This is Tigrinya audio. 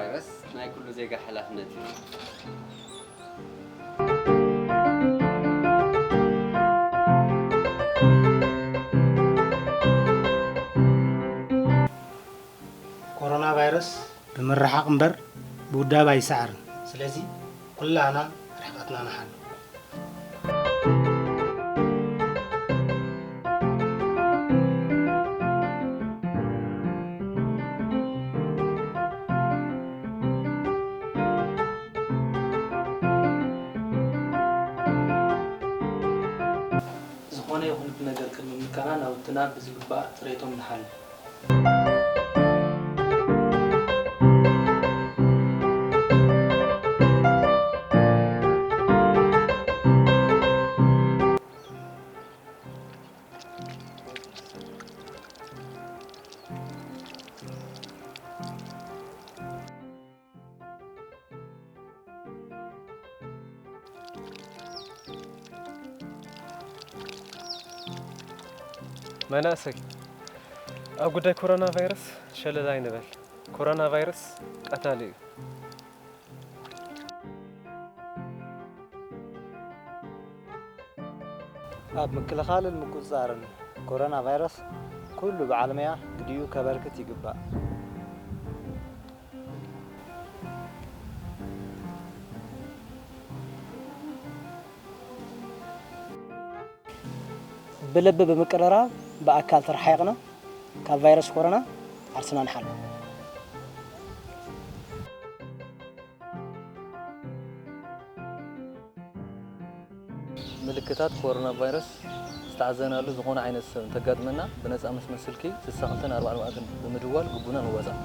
ቫይረስ ናይ ኩሉ ዜጋ ሓላፍነት እዩ። ኮሮና ቫይረስ ብምርሓቕ እምበር ብውዳብ ኣይሰዓርን። ስለዚ ኩላህና ርሕቀትና ንሓሉ። ዝኾነ ይኹን ነገር ቅድሚ ምክያና ናውትና ብዝግባእ ፅሬቶም ንሓሉ። መናእሰይ ኣብ ጉዳይ ኮሮና ቫይረስ ሸለል ኣይንበል። ኮሮና ቫይረስ ቀታሊ እዩ። ኣብ ምክልኻልን ምቁፅፃርን ኮሮና ቫይረስ ኩሉ በዓል መያ ግዲኡ ከበርክት ይግባእ። ብልቢ ብምቅርራብ ብኣካል ተረሓሒቕና ካብ ቫይረስ ኮሮና ዓርስና ንሓሉ። ምልክታት ኮሮና ቫይረስ ዝተዓዘናሉ ዝኾነ ዓይነት ሰብ እንተጋጥመና ብነፃ መስመር ስልኪ ስሳ ክልተን ኣርባዕተን ብምድዋል ግቡና ንዋፃእ።